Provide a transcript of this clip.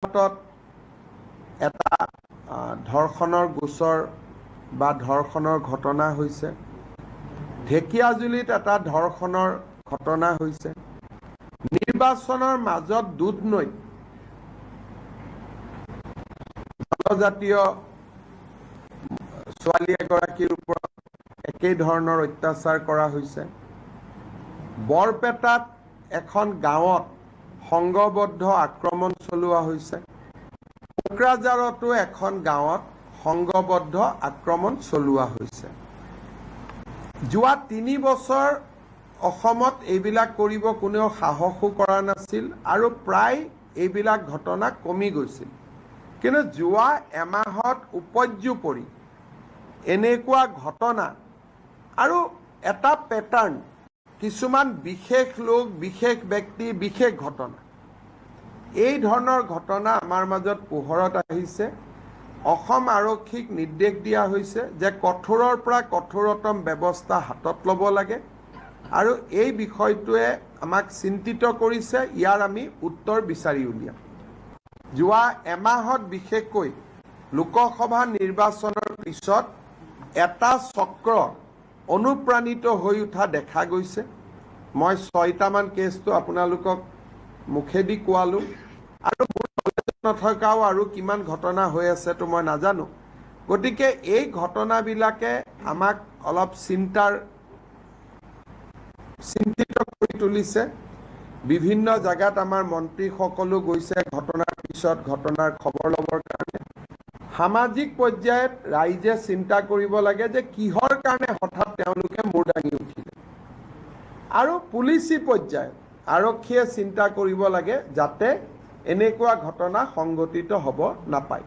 যোৰহাটত এটা ধৰ্ষণৰ গোচৰ বা ধৰ্ষণৰ ঘটনা হৈছে, ঢেকীয়াজুলিত এটা ধৰ্ষণৰ ঘটনা হৈছে, নিৰ্বাচনৰ মাজত দুধনৈত জনজাতীয় ছোৱালী এগৰাকীৰ ওপৰত একেই ধৰণৰ অত্যাচাৰ কৰা হৈছে, বৰপেটাত এখন গাঁৱত সংঘবদ্ধ আক্ৰমণ চলোৱা হৈছে, কোকৰাঝাৰতো এখন গাঁৱত সংঘবদ্ধ আক্ৰমণ চলোৱা হৈছে। যোৱা 3 বছৰ অসমত এইবিলাক কৰিব কোনেও সাহসো কৰা নাছিল আৰু প্ৰায় এইবিলাক ঘটনা কমি গৈছিল। কিন্তু যোৱা এমাহত উপৰ্যুপৰি এনেকুৱা ঘটনা আৰু এটা পেটাৰ্ণ, কিছুমান বিশেষ লোক, বিশেষ ব্যক্তি, বিশেষ ঘটনা, এই ধৰণৰ ঘটনা আমাৰ মাজত পোহৰত আহিছে। অসম আৰক্ষীক নিৰ্দেশ দিয়া হৈছে যে কঠোৰৰ পৰা কঠোৰতম ব্যৱস্থা হাতত ল'ব লাগে আৰু এই বিষয়টোৱে আমাক চিন্তিত কৰিছে, ইয়াৰ আমি উত্তৰ বিচাৰি উলিয়াম। যোৱা এমাহত বিশেষকৈ লোকসভা নিৰ্বাচনৰ পিছত এটা চক্ৰ অনুপ্ৰাণিত হৈ উঠা দেখা গৈছে। মই 6টামান কেছটো আপোনালোকক মুখেদি কোৱালোঁ আৰু মোৰ নথকাও আৰু কিমান ঘটনা হৈ আছে তো মই নাজানো। গতিকে এই ঘটনাবিলাকে আমাক অলপ চিন্তিত কৰি তুলিছে। বিভিন্ন জেগাত আমাৰ মন্ত্ৰীসকলো গৈছে ঘটনাৰ পিছত ঘটনাৰ খবৰ ল'বৰ কাৰণে। সামাজিক পৰ্যায়ত ৰাইজে চিন্তা কৰিব লাগে যে কিহৰ কাৰণে হঠাৎ তেওঁলোকে মূৰ দাঙি উঠিলে, আৰু পুলিচী পৰ্যায়ত আৰক্ষীয়ে চিন্তা কৰিব লাগে যাতে এনেকুৱা ঘটনা সংঘটিত হ'ব নাপায়।